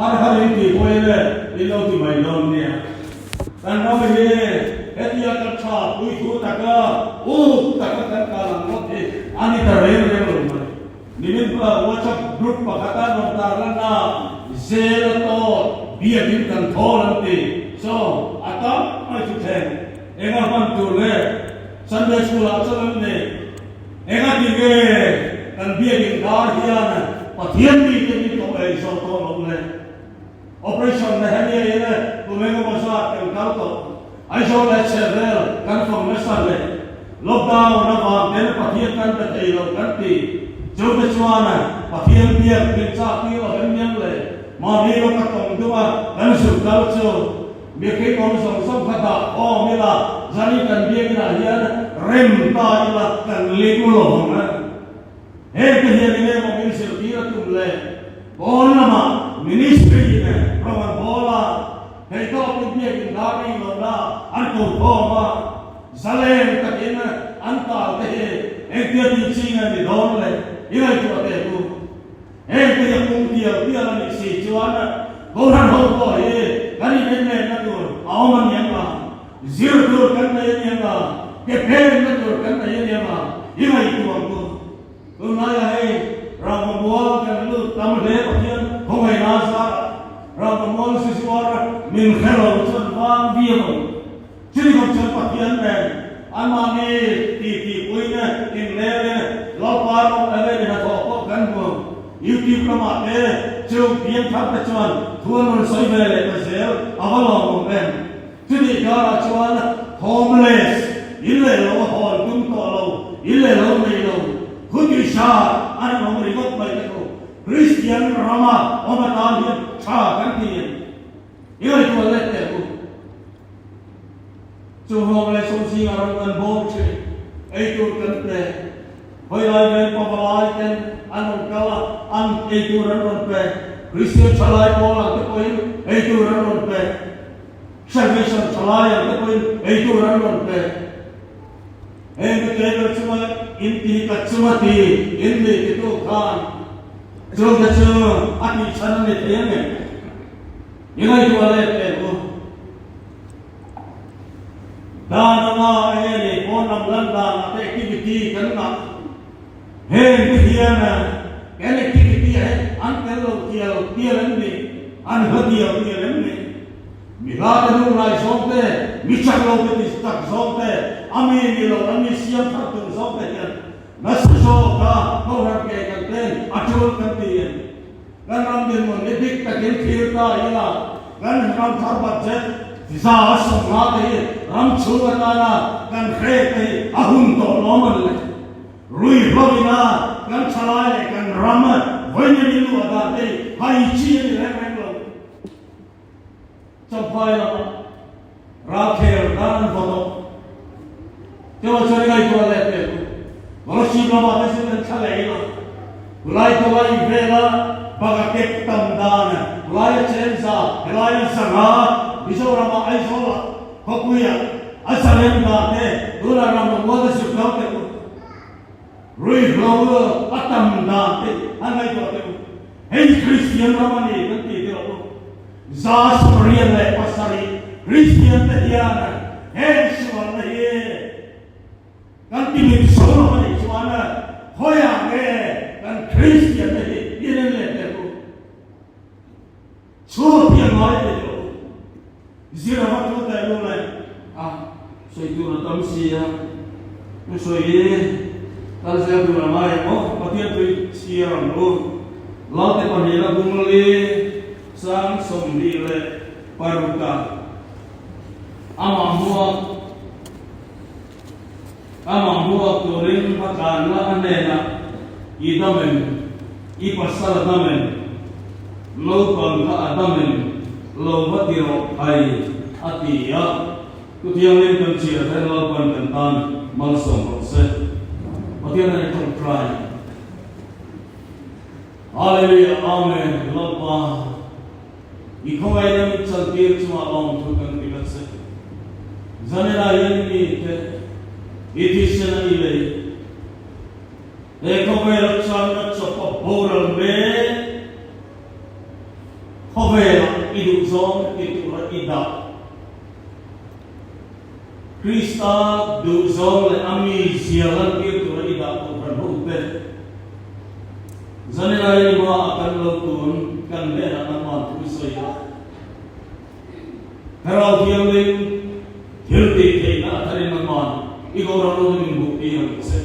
Har har in tih pawhin e in lo ti mai dawn nia. Kan ram hi hetia kan tha puithu taka uk taka kan kal ang ngawt hi a ni ta reng reng lo mai. Nimin WhatsApp group pakhata rawn tarlanna zel a tawt biakin kan thawl an ti. So, a tam mai chu thleng. Enga hman tur nge Sunday school ah chuan an nei? Enga ti nge kan biakin kar hian Pathian mite min tawh ei zawh tawh loh le? Operation Nehemia in kum engemaw zat kan kal tawh. Aizawl leh chhehvel kan fang nasa hle. Lockdown avang ten Pathian kan pe thei lo kan ti. Chute chuan Pathian biak min chak tir lo em miang le? Mahni lawka tawng duma kan zuk kal chu mihring awm zawng zawng kha dah khawm ila, zanin kan biakinah hian rem ta ila kan ling lo ang a. Heng te hian enge maw min zirtir a tum le? Pawn lamah ministry in rawng an bawl a, theihtawpin biakin dar ring lohna an ko khawm a, zalen takin an tal te hi engtia tih chi nge ni dawn le? I ngaihtuah teh u. Heng te hi a pung tial tial a nih si chuan Kohhran ho pawh hi kan inenlenna tur a awm a ni ang a, zir tur kan nei a ni ang a, ke phenna tur kan nei a ni ang a, i ngaihtuah ang u. Tunlaiah hei Rangvamual kan lut tam hle Pathian khawngaihna zarah Rangvamual sizuar min hre lo chuan vang viau ang. Chini kawng chuan Pathian nen anmahni titihpuina inlengin Lalpa rawng enge hnathawh pawh kan hmu. YouTube lamah te chu biang thar te chuan thu an rawn sawi ve leh ta zel a va lawmawm em. Chutih karah chuan homeless, in leh lo a hawn tum tawh lo, in leh lo nei lo, khutih hra an rawn awm ringawt mai te chu Kristian rama awm atan hian tha kan ti em? I ngaihtuah let teh u. Chu hawng leh sawm zingah ram kan bawm thin, ei tur kan pe. Hawi lai vel pavalai ten an rawn kal a, an ei tur an rawn pe. Kristian thalai pawl ang te pawhin ei tur an rawn pe. Salvation thalai ang te pawhin ei tur an rawn pe. Heng te table chunga in ti ka chunga ti in ni titu khan chung te chu a tih chhan a ni thei ang em? I ngaihtuah let teh u. Dan anga enge ni pawn lam lan dan ah te activity kan ngah. Heng te hian kan activity ah hian an tel lo tial tial em ni? An hla tial tial em ni? Mi hla te hnung lai zawng te, mi chak lo te ti tak zawng te, a mi ni lo an mi siam thar tur zawng te hian nasa zawk a kohhran ke kan ten a tul kan ti em? Kan ram dinhmun hi dik takin thlir ta ila, kan ram thar budget 150 te hi ram chhung atana kan hrek te hi a hun tawh lawm an le. Ruihhlo ina kan thalai leh kan ram vawiin in luah dan te hi hai chi a ni reng reng lo. Champhai lamah ralkhel dan an vaw tawh. Chuvang chuan i ngaihtuah leh teh u. Scholarship lamah te chu kan thla leh ila. Tulai tulai vela banga kep tam dan, tulaia chenza, helaia zanga, Mizorama Aizawla khawpuia a zalem dan te tunah ram lammual te zir kal teh u. Ruihhlo a tam dan te an ngaihtuah teh u. Hei Kristian ram a ni kan ti teh u. 87 Kristian te hian heng sualna hi kan ti mit so lo a nih chuan khawiah nge kan Kristian te hi in en let teh u. Chhur hi a ngai thei lo. Zir a va tul teh lu le. A sawi tur a tam si a, u sawi hi kal zel tur a ngai ang aw. Pathian tui chhiar ang u. Lalte pahnihna bung li sang 26 ah amah hmuak amah hmuak turin a tlanna a hnenah i dam em? I pasal a dam em? Naupang kha a dam em? Lo va ti rawh thai a ti a. Chutiangin kan chhiar then Lalpan kan tan malsawm rawh se. Pathian a ni tawngtai. Hallelujah Amen Lalpa i khawngaihna min chantir chungah lawmthu kan ti ka che. Zanina hian mi te i thisen a i lei. He khawvel channa chawpa boral mek. Khawvel. i duhzawng ti tura i dah? Krista duhzawng leh a mizia lantir tura i dah Kohhran ho te? Zanilai hmaah kan lo tun kan hnenah nangman thu sawi a. Thlarau Thianghlim thil tih theihna a tharin nangman i Kohhran ho te min hmuh tir ang che.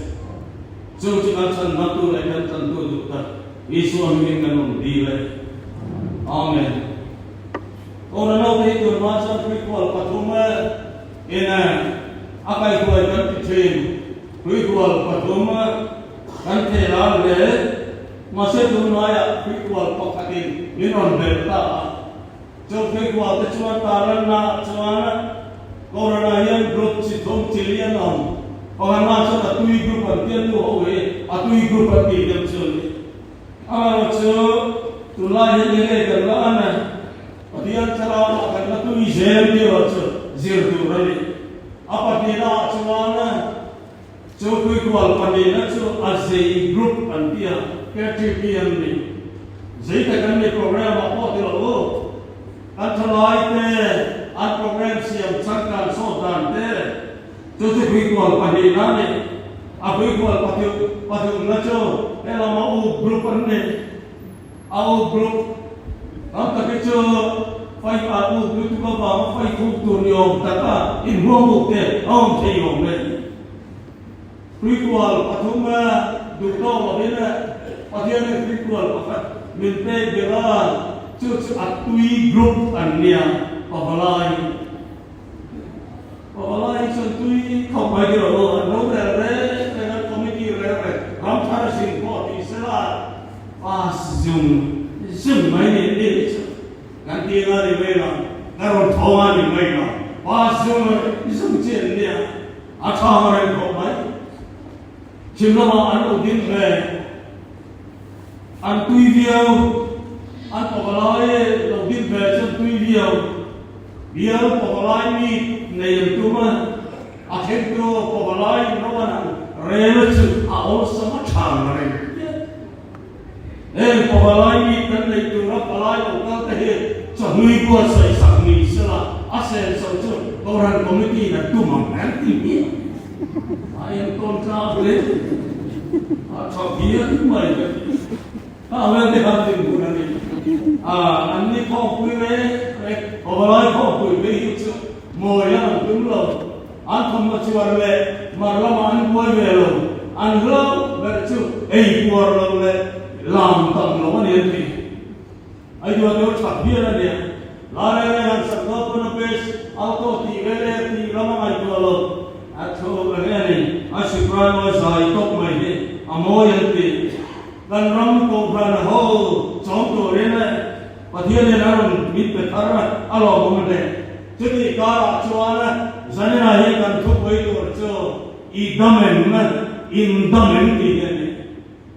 Chung chu kan chhan hmatu leh kan tlantu duh tak Isua hmingin kan rawn dil e. Amen. Kohhran ho te hi tun hma chuan Hruikual pathum in a kaihruai kan ti thin. Hruikual pathum kan thei lar hle. Mahse tunlaiah Hruikual pakhatin min rawn belh ta a. Chu Hruikual te chuan tarlanna chuan Kohhranah hian group chi thum chi li an awm. Pakhatna chuan a tui group an tia nu ho hi a tui group an tih deuh chu a ni. Amaherawh chu tunlai hian enge kan la an a, Pathian thlarau ah kan la tui zel tih erawh chu zir tur a ni. A pahnihna ah chuan chu Tuikual pahnihna chu a zei group an ti a, KTP an ni. Zei tak an ni program ah pawh ti lo u. Kan thalai te an program siam changkan sawt dan te chu chu Tuikual pahnihna a ni. A Tuikual pathumna chu helama u group an ni. A u group tam tak hi chu fai a u lutuk avanga fai thuk tur ni awm taka inhuam uk te a awm thei awm e. Tuikual pathum duh tawk lovin Pathianin tuikual pakhat min pek ber a, chu chu a tui group an nia, Pavalai. Pavalai hi chuan tui khawp mai ti lo, an lo rel reng reng an committee reng reng ram thar zin pawh tih sela pass zung zung mai ni ni chu kan ti nga ni mai lo, ka rawn tho nga ni mai lo, pass zung zung chi an nia. A tha a reng khawp mai. Chhim lamah an lo ding ve. An tui viau. An pavalai lo ding ve chuan tui viau. Bial pavalai mi nei an tum a, a thlengtu pavalai ro an ang rel chu a awlsam a tha a reng hian. Heng pavalai mi kan neih tura palai lo kal te hi chawhnui buatsaih sak ni sela a senso chu Kohhran Committee in a tum ang an ti hmiah. A entawn tlak hle a tha phian mai ka ti. Kha vel te khan dinhmun a ni. A an ni khawmpui reng reng pavalai khawmpui phei hi chu mawi a an tum lo. An thawmhnaw chuan leh mar lamah an buai ve lo, an hlau ber chu ei puar lo leh lam tam lo a ni an ti. A duah deuh that hian a nia. La reng reng han sak dawn pawn a pes auto tih ve leh tih lam a ngaihtuah lo. A thu a nge a ni, a soprano a zai tawp mai hi a mawi an ti. Kan ram Kohhran ho chawm turin Pathianin a rawn mit pe thar a, a lawmawm hle. Chutih karah chuan Zanina hi kan thupui tur chu i dam em, in dam em tih hi a ni.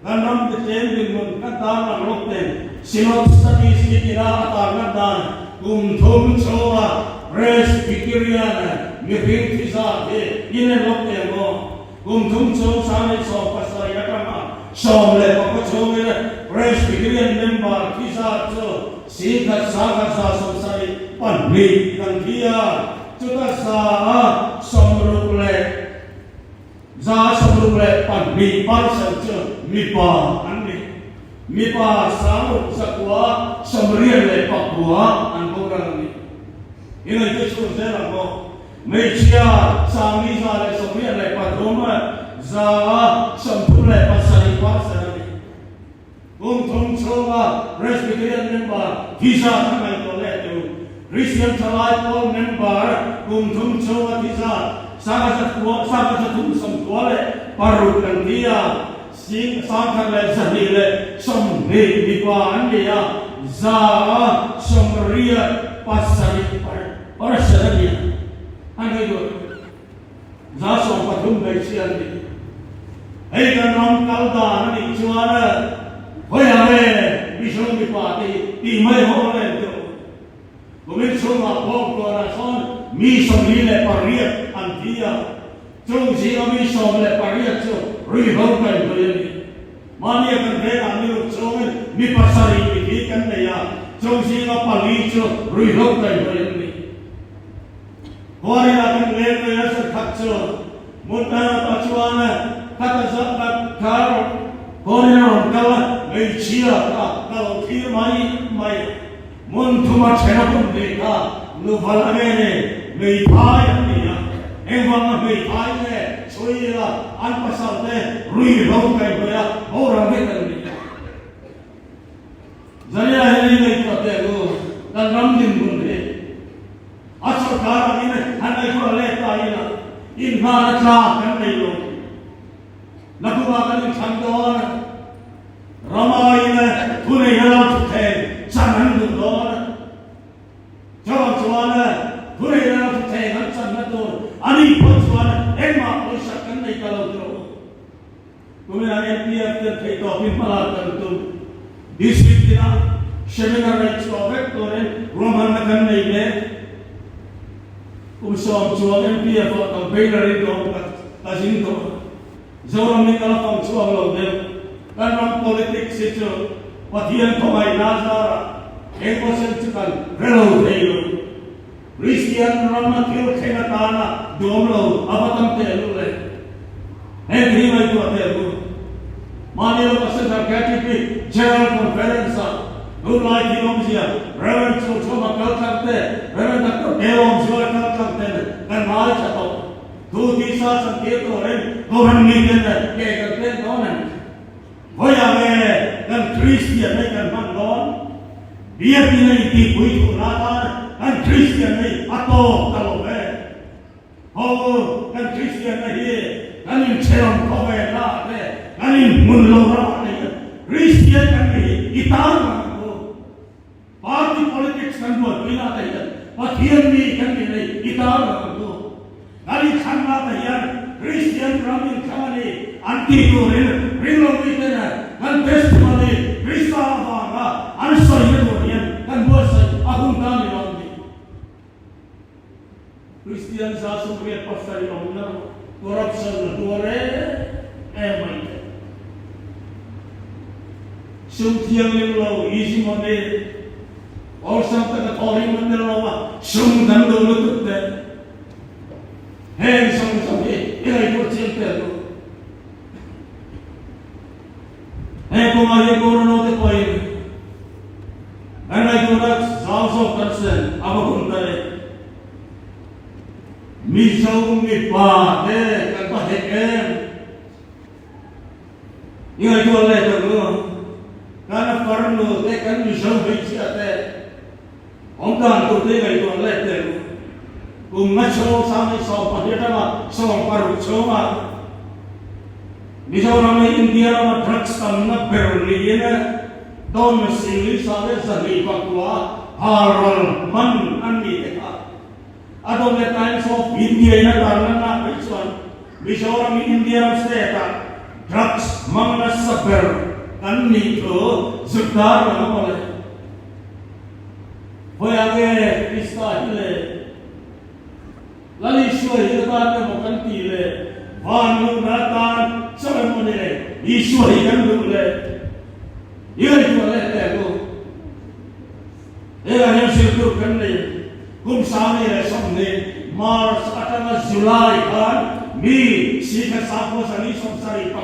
Kan ram te tlem dinhmun kan tarlang lawk ten Synod Studies hi tina a tarlan dan kum thum chhunga Presbyterian mihring thi zat hi inen lawk teh maw? Kum thum chhung 17 atanga 11 chhungin Presbyterian member thi zat chu 10,000 172 kan thi a, chuta za a sawmruk leh 62 percent chu mipa an ni. Mipa 6,989 an boral a ni. Ingaihtuah chhun zel ang maw? Hmeichhia 4,193 37 percent a ni. Kum thum chhunga Presbyterian member thi zat a ngaihtuah leh tu Christian Thalai Pawl member kum thum chhunga thi zat 1336 kan thi a, 1220 mipa an ni a, 80 percent a ni a, an ngaihtuah tu. 13 hmeichhia an ni. Hei kan ram kal dan a nih chuan hawiah nge Mizo mipa te hi tih mai ho a len tawh. Kumin chhungah Bawngtuanah sawn mi 48 an thi a, chung zinga mi 18 chu ruihhlo kaihhnawih a ni. Mahnia kan vengah ni ruk chungin mi pasarih. pasarih mithi kan nei a, chung zinga pali chu ruihhlo kaihhnawih an ni. Khuarin ah kan leng mai a sakhat chu Mutana pa chuan khata zah khat khar khuarin a rawn kal a, hmeichhia kha ka lo thlir mai mai a, hmun thuma then a hun ve kha Luval a nge ne hmeithai an ni a, engvanga hmeithai nge chhui ila an pasal te ruihhlo kaihhnawih a boral vek an ni a. Zania hian i ngaihtuah teh u, kan ram dinhmun hi a sawrkar angin han ngaihtuah leh ta ila, inhmana tlak kan nei lo. Nakuma kan inthlan dawn a, ramaiin thuneihna lo thutthleng chan an duh dawn a, chuvang chuan thuneihna lo thutthleng an channa tur a nih pawh chuan engmah pawisa kan nei ta lo tawh. Kuminah NPF ten theihtawpin hmalak kan tum. District tinah seminar neih chhuah vek turin ruahmanna kan nei mek. Kum sawm chuang NPF ah campaigner in ka awm ka zing tawh a. Zoram hi ka la fang chhuak lo deuh. Kan ram politics hi chu Pathian khawngaihna zarah engmaw sen chu kan hre lo thei lo. Kristian rama thil thleng atana duam lo a va tam teh luh le. Heng hi ngaihtuah teh luh. Mahni lama Central KTP General Conference ah tunlai thil awmzia Rev. Chhawchhawma kal tlang te, Rev. Doctor Kelawmzuala kal tlang ten kan ngaithla tawh. Thu tisa chantir turin Kohhran miten ke kan pen dawn em? Vawiah nge kan Kristian nei kan hman dawn? Biakin a intihpui thuhna atan kan Kristian nei a tawk ta lo ve. Ho kan Kristianna hi kan inṭhenawm khawvelna te, kan inhmun lo ramah te hian Kristian kan ni hi i tan rang ang u. Party politics kan buaipui na te hian Pathian mi kan nih nei i tar lo ang u. Kan inthlanna te hian Kristian ram inthlang a ni an tih turin ringlo mite nen kan testimony Krista avanga an sawina tur hian kan buatsaih a hun ta ni lo ni. Kristian 187 awmna corruption a tuar em em mai te. Sum thianghlim lo, easy money, awlsam taka thawhrim a tel lo a, sum kan duh lutuk te. Heng zawng zawng hi i ngaihtuah chiang tel lo. Heng kawngah hian Corona te pawhin kan ngaihtuahna zau zawk kan sen a va hun ta e. Mizo mipa te kan va hek em? I ngaihtuah leh tak lu. Kan farnu te kan Mizo hmeichhia te awm dan tur te i ngaihtuah leh teh lu. Kum nga chhung sang 12 atanga 16 chhunga Mizoram leh India rama drugs tamna ber niin Don Singli sa leh 209 halral man an ni te kha a dawm leh Times of India in a tarlan ah phei chuan Mizoram in India ram state ah drugs hmang nasa ber kan nih thu zuk dar lang a mawle. Vawiah nge Krista hi le Lal Isua hi atan emaw kan tih le van luhna atan chauh emaw ni le Isua hi kan duh le i ngaihtuah leh teh ang u. Hengah hian zirtur kan nei kum 2020 March atanga July khan mi sikha sakhua 171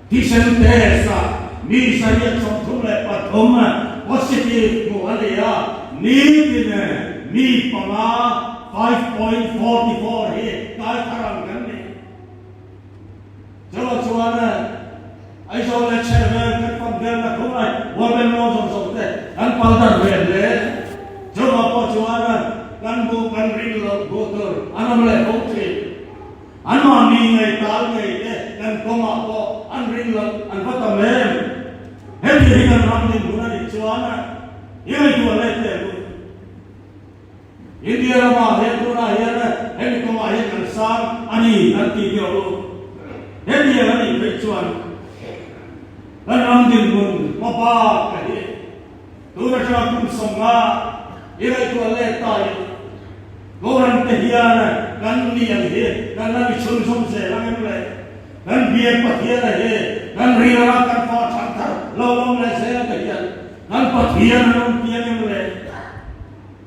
thisen test ah mi 133 positive hmuh a ni a, nitin mi panga, 5.44, hi kai thar ang kan ni. Chuvang chuan Aizawl leh chhehvel kan fam velna khawlai World Law zawng zawng te kan pal dar ve hle. Chuvang pawh chuan kan bu kan ring loh hmuh tur an awm leh fo thin. Anmahni ngei tal ngei te kan kawngah pawh an ring loh an va tam em. Heti hi kan ram dinhmun a nih chuan i ngaihtuah leh teh ang u. India ramah hian tunah hian hemi kawngah hian kan sang a ni an tih deuh u. Hetiang a nih phei chuan kan ram dinhmun hmabak ka hi tun atanga kum 50 i ngaihtuah let ta in Kohhran te hian kan ni ang hi kan la ni chhunzawm zel ang em le? Kan Biak Pathian a hi kan rial a kan fa than thar lo lawm leh zel te hian. Kan Pathian an awm piang em le?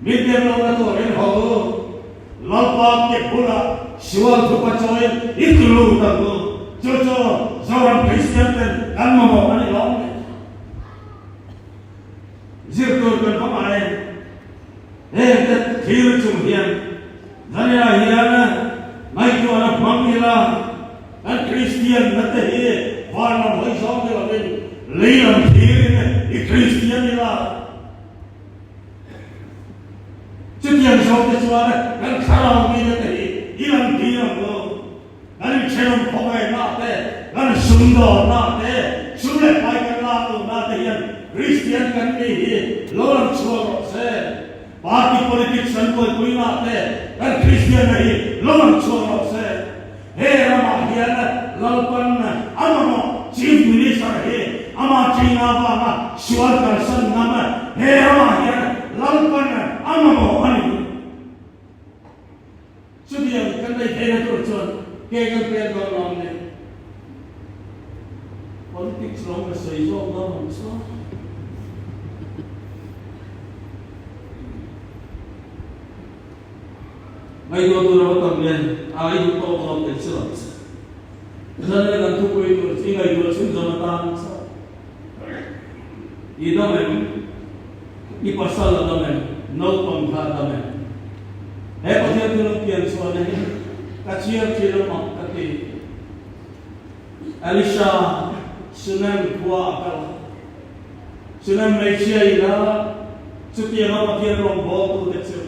Min dem lohna turin haw u. Lalpa ke bulah sual thupa chawiin i tlu lut ang u. Chu chu Zoram Kristian ten kan mamawh a ni lawm ni. Zir tur kan va ngai. Heng te thil chung hian Daniela hian ngaihtuahna hmang ila kan Kristian na te hi van lam hawi zawng ni lovin lei lam thlirin i Kristian ila. Chutiang zawng te chuan kan thlarau mite te hi i lam thlir ang u. Kan inthenawm khawngaihnah te, kan sumdawnah te, sum leh pai kan lak lohna te hian Kristian kan nih hi lo lang chhuak rawh se. Party politics kan buaipuinah te kan Kristianna hi lo lang chhuak rawh se. He ramah hian Lalpan a mamawh Chief Minister hi ama China vanga sual kalsan ngam he ramah hian Lalpan a mamawh a ni. Chutiang kan nei theihna tur chuan ke kan pen dawn lo ang ni. Politics rawng ka sawi zawk dawn ang chu. Ngaihtuah tur a va tam nen a i duh tawk zawk thei si lo che. Zan leh kan thupui tur chu i ngaihtuah chhunzawm atan chauh. I dam em? I pasal a dam em? Naupang kha a dam em? He Pathian thil an pian chhuahna hi ka chhiar thin a mak ka ti. Elisha Sunem khua a kal a. Sunem hmeichhia ina chutianga Pathian rawngbawltute chu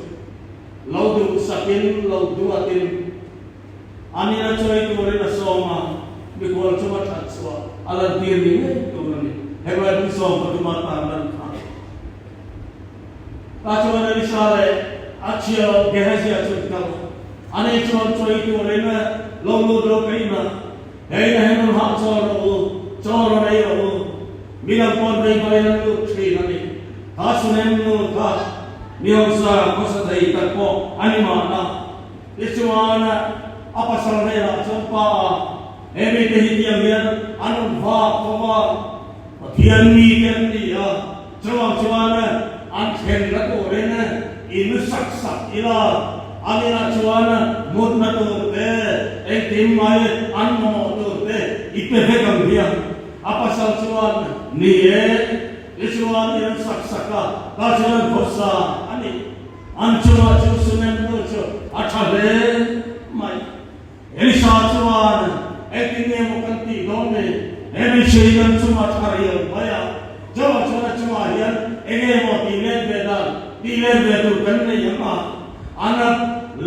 lo duhsakin lo duatin An ina chawi turin a sawm a, mikhual chunga that chhuah a lantir ni ngei tur a ni. Hebrai bung 13 tan lan kha. Tah chuan Elisha leh a thian Gehazi chu an kal a, ani chuan chawi turin lo lut lo ka inah, Hei na hen rawn hah chaw rawh u, chaw rawn ei rawh u, midang pawn rei hmai an lut thin a ni. Kha Sunem nu kha mi hausa khawsa thei tak pawh a ni mahna. Tichuan, a pasal hnenah chuan pa a, He mite hi tiang hian an rawn vak fo a, Pathian mite an ni a, chuvang chuan an thlenna turin in sak sak ila, an inah chuan mutna tur te, engtin mai an mamawh tur te i pe vek ang hian. A pasal chuan, Ni e, tichuan in an sak sak a, ta chuan an khawsa a ni. An chungah chu Sunem nu chu a tha hle mai. Elisa chuan, Engtin nge maw kan tih dawn ni? He mihring kan chunga tha riau mai a, Joa chuan a chungah hian enge maw tih let ve dan, tih let ve tur kan nei ang a, an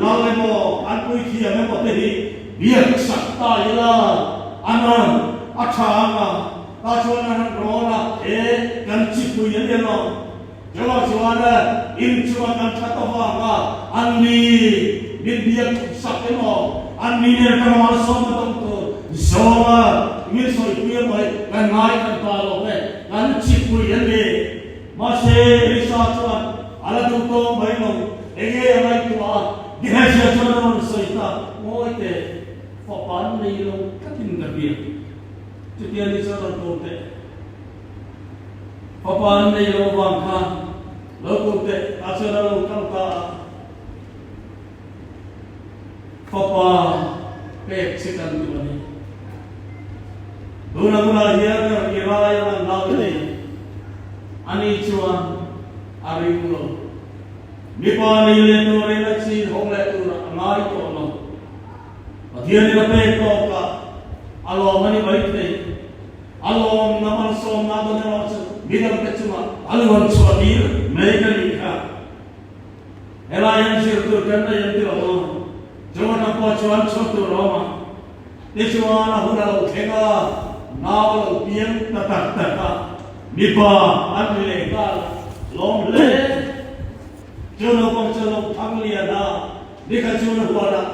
lal emaw, an puithiam emaw te hi biak sak ta ila, an a tha ang a, tah chuan an han rawn a, e, kan chipui a ni emaw? Chuvang chuan in chunga kan that avanga an ni min biak sak emaw, an ni nen kan malsawmna dawng tur zawnga min sawipui emaw hi kan ngai kan ta lo ve, kan chipui a ni. Mahse Elisa chuan a la duh tawk mai lo, enge a ngaihtuah a, Gehazi chuan a rawn sawi ta, Ngawi teh, fapa an nei lo tlatin ka hria. Chutia ni chuan rawn ko teh. Fapa an nei lo vang khan lo ko teh a chuan a lo kal ta a, fapa pek che kan duh a ni. Tuna hunah hian i rai a lan lau nei a ni chuan a ring lo. Mipa nei leh turin a chin hawng leh turah a ngai tawh lo. Pathianin a pek tawkah a lawm a ni maithei. A lawmna malsawmna dawn erawh chu midangte chungah a luan chhuah tir mai ka nih kha. Helai an zir tur kan nei an ti lo aw. Jonathan pawh chuan chhuak tur a awm a. Tichuan a hun a lo thleng a, nau a lo piang ta tak tak a, mipa an ri leh nghal a, lawm hle. Chu naupang chu a lo thang lian a, nikhat chu na huanah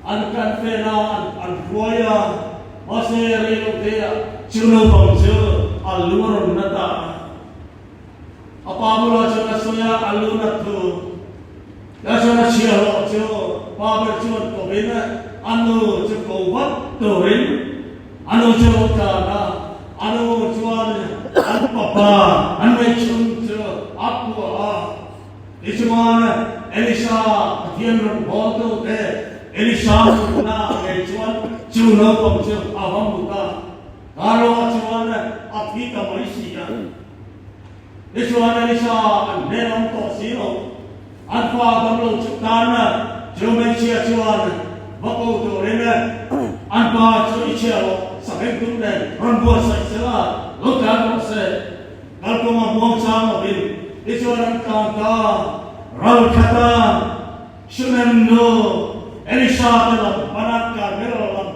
An kan fen a, an hruai a, mahse rei lo te ah chu naupang chu a lu a rawn na ta a. A pa bulah chuan a sawi a, a lu nat thu. Tah chuan a chhiahhlawh chu pa ber chuan kawmin a nu chu ko vat turin a nu chu a lo tlan a, a nu chuan. An fapa an ngaihchhun chu a phuah a. Tichuan, Elisha Pathian rawngbawltute Elisha mutna ngei chuan chu naupang chu a va mut a. Kar-ah chuan a thi ta mai si a. Tichuan, Elisha an hnen awm tawh si lo. An fa damlo chu tan chu hmeichhia chuan va ko turin an pa chu i chhia rawh, saheng tum nen rawn buatsaih sela lo tlan rawh se. Kalkawnga muang chang lovin tichuan an tlan ta. Ral khata Shunem nu Elisha te lam pana Karmel lam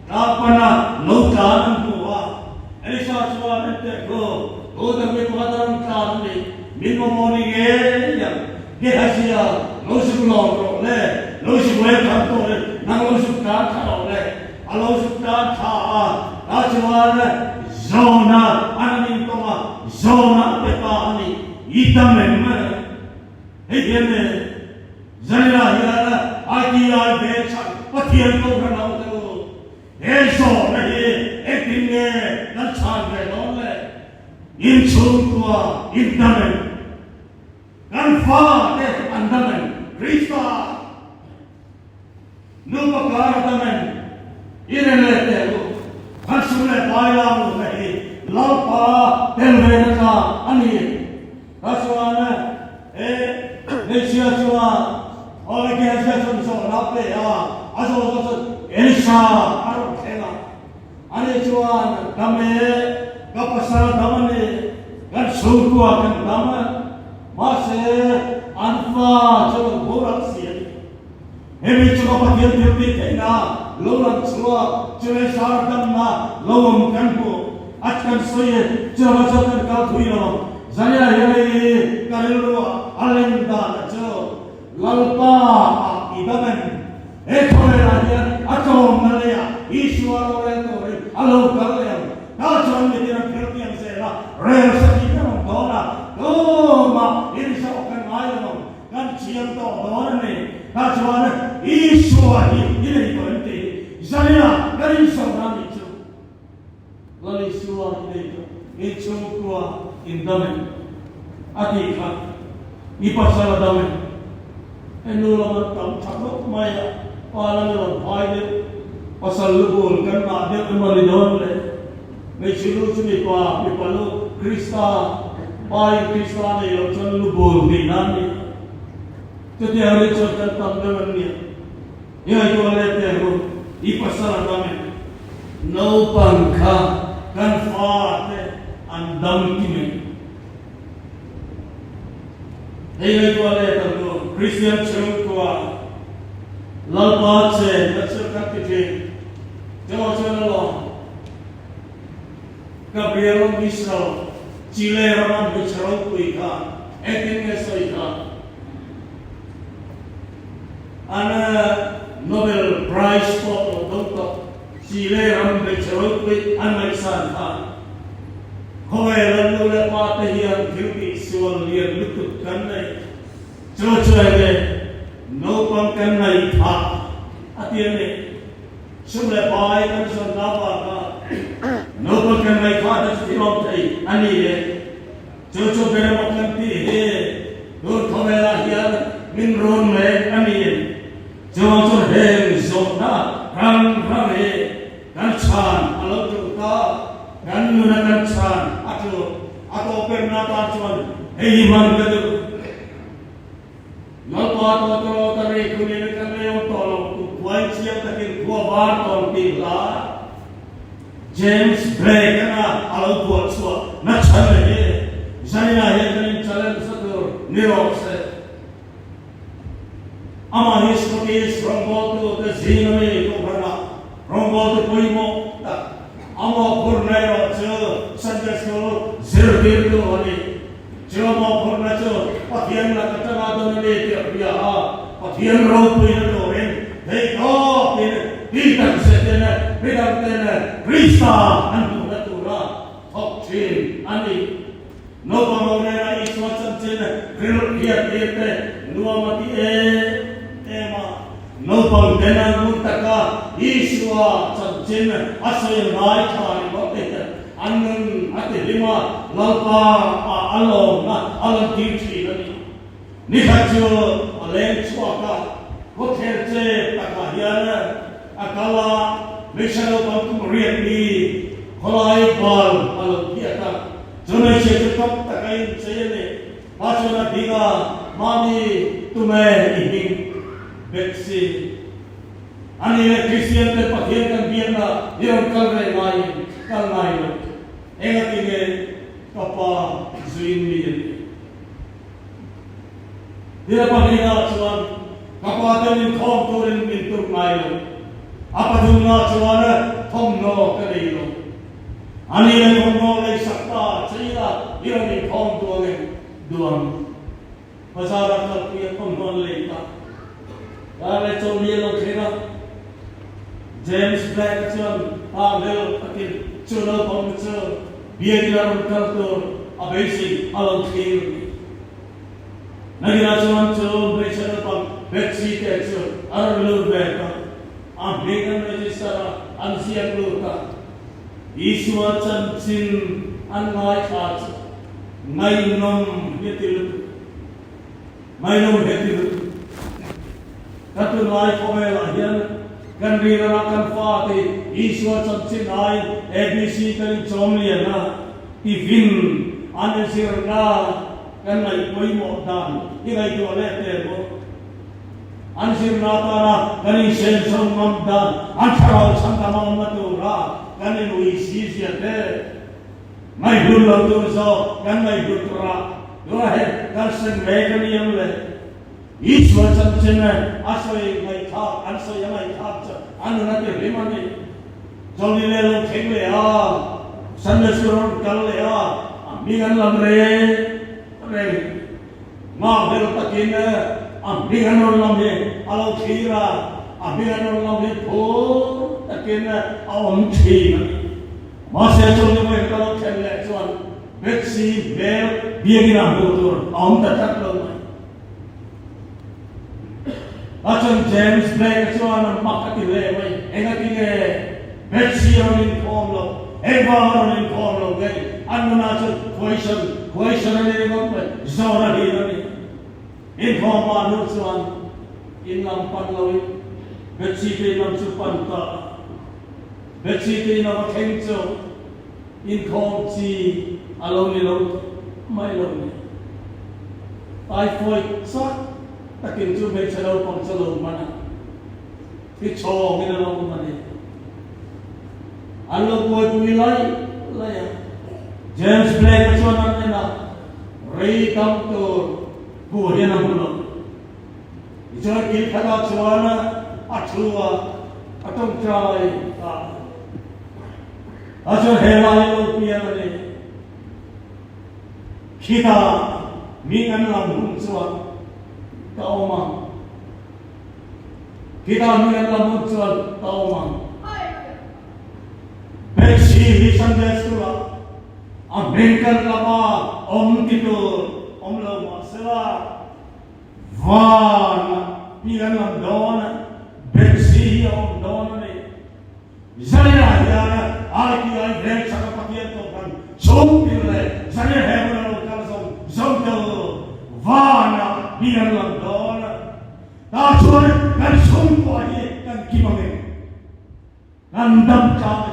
tlang pana lo tlan an hmu a. Elisha chuan en teh thu, Tu dang mi pakhat a rawn tlan a ni, min mamawh ni ngei ang. Gehazia, lo zuk lawm rawh le, lo zuk welcome turin nang lo zuk tlan thla rawh le. A lo zuk tlan thla a, tah chuan Zona an an intawng a, Zona a pe ta a ni. I dam em? Hei hian e, Zaira hian ITI ve chhan Pathian kohhran ho te u, he zawhna hi engtin nge kan chhan ve dawn le? Inchhungkua in dam em? Kan fate an dam em? Krista! Nupa kar a dam em? I reng leh teh u, kan sum leh pai lam luhna hi Lalpa tel ve na tlak a ni. Ka chuan e, hmeichhia chuan Awle Gehazi chuan zawhna a pe a, a zawh zawh chuan Elisha a rawn thleng a. Ani chuan dam e, ka pasal dam a ni, kan chhungkua kan dam a, mahse an fa chu rawn boral si a ni. Hemi chu ka Pathian thil tih theihna lo lang chhuak chu lei sar damna lo awm kan hmu a kan sawi e, chuvang chuan kan kal thui lo ang. Zania hian hei ka rilru a len dan a chu Lalpa ah i dam em? He khawvelah hian a tlawmna leiah Isua rorel turin a lo kal leh ang. Tah chuan mitin an phel piang zel a, rel sa tih ber awm dawn a, tumah inzawh kan ngai lo ang. Kan chiang tawh dawn a ni. Tah chuan Isua hi i nei tawh em tih Zaria kan inzawhna a nih chu. Lal Isua i nei tawh, i chhungkua in dam em? A tih kha i pasal a dam em? He nu lam an tam tha khawp mai a, pa lam erawh an phai deuh. Pasal lu bul kan ngah deuh emaw ni dawn le? Hmeichhe lu chu mipa, mipa lu Krista, pa in Krista nei lo chuan lu bul tih nan ni. Chutiang ri chuan kan tam deuh an nia. I ngaihtuah leh teh ru, i pasal a dam em? Naupang kha kan fa te an dam kim em? Hei ngaihtuah leh tak ru, Kristian chhungkua Lalpa chen na chu kan ti thin. Chawh chuan alawm. Gabriel Mistral, Chile rama hmeichhe ropui kha engtin nge sawi kha? An Nobel Prize pawh lo dawng tawh Chile ram hmeichhe ropui an ngaihsan kha. Khawvel an nu leh pa te hian thil tihsual lian lutuk kan nei. Chu chu enge naupang kan ngaihthah a ti a ni. Sum leh pai kan zawnna bakah naupang kan ngaihthah te chu thil awm thei a ni e. Chu chu beremaw kan tih hi tun khawvelah hian min rawn mek a ni e. Chuvang chuan heng zawhna rang rang hi kan chhan a lo tul ta, kan nuna kan chhan a tul a tawhperna tan chuan hei hi hman ka duh. Lalpa tawtawrawt a rei khun in kan rei awm tawh lo tu khuai chiang takin khua var tawn tih hla James Blake ana a lo phuah chhuah na chhan leh hi Zaina hian kan in challenge nasa tur ni rawh se. Amah hi Scottish rawngbawltu te zing ami kohhranah rawngbawltu pawimawh tak amah phurna erawh chu Sunday School zirtirtu a ni. Chilawmawh phurna chu Pathian lak atanga dawn a ni tih a hria a, Pathian ropuina turin theihtawpin ti tak zetin midangten Krista an hmuhna tura thawk thin a ni. Naupang ho nena Isua chanchin rilru hriattir te nuam a ti em em a. Naupang ten an ngun taka Isua chanchin a sawi ngai tha ringawt te hian an nun a ti hlim a. Lalpa ah a lawmna a lantir thin a ni. Ni khat chu a leng chhuak a, khawthler che takah hian a kal a, hmeichhe naupang kum riat mi khawlai bal a lo phiat a, chu hmeichhia chu tawp taka inchei a ni. Pa chuan a ding a, Mami, tume i hming Betsy a ni le, Kristian te Pathian kan biakna i rawn kal reh ngaiin kal ngai lo, engatinge ka pa zuin mi a ni? Thil pahnihna chuan ka pa te min khawm turin min tum ngai lo. A pathumna chuan thawmhnaw ka nei lo. A ni le thawmhnaw lei sak ta cheila i rawn inkhawm duang em? Duang. Bazar-a kalpui a thawmhnaw an lei ta. Dar leh chawlhni a lo thleng a. James Black-a chuan pa vel takin chu naupang chu biakina rawn kal tur a beisei a lo thlir a ni. Nakinah chuan chu hmeichhe naupang Betsy te chu a rawn lut ve ta. A hming an register a, an ziak lut a. Isua chanchin an ngaithla chu ngaihnawm heti lutuk. Ngaihnawm heti lutuk. Ka tunlai khawvelah hian kan rilrah kan fate Isua chanchin aiin ABC kan inchawm lian a, tivin an inzirna kan ngaih pawimawh dan i ngaihtuah leh teh maw? An zirna atana kan insenso ngam dan, an thlarau chhandam a awmna tura kan inui si zia te ngaihhlut lo tur zawk kan ngaihhlut tura tunah hian kan sen mek a ni ang le. Isua chanchin a sawi ngaihthlak, an sawi a ngaihthlak chu a nun a ti hlim a ni. Chawlhni leh lo thleng leh a, Sunday school rawn kal leh a, a hming an lam reng reng. Nghak vel takin a hming an rawn lam hi a lo thlir a, a hming an rawn lam hi phur takin a awm thin a ni. Mahse chawlhni vawi ka lo thlen leh chuan Betsy hmel biakina hmuh tur a awm ta tlat lo mai. A chuan James Blake-a chuan a mak a ti hle mai, Engati nge Betsy a rawn inkhawm loh? Engvang a rawn inkhawm lo nge? An nunah chuan question, question a ni ringawt mai, zawh a hlir a ni. Inkhawm pah hnu chuan in lam pan loin Betsy te in lam chu pan ta a. Betsy te in a va thleng chu Inkhawm chi a lo ni lo mai lo ni. Typhoid chak takin chu hmeichhe naupang chu a lo hman a, thi chhawngin a lo awm a ni. An lo buaipui lai lai a, James Blake-a chuan an en a, rei dam tur hmuh hian a hmu lo. Tichuan kil khatah chuan a thu a, a tawngtai a. A chuan he lai a lo piang a ni. Khitah mi an lam hun chuan ka awm ang. Khitah mi an lam hun chuan ka awm ang. Betsy hi Sunday School-ah a hming kan lama awm ti tur awm lo mah sela, Van mi an lam dawn a, Betsy hi a awm dawn a ni. Zaria hian ITI veng chaka Pathian Kohhran chhungtir leh Zaria he hmun a lo kal zawng zawng te u, vanah mi an lang dawn a, tah chuan kan chhungkua hi kan kim ang em? Kan dam tlang em?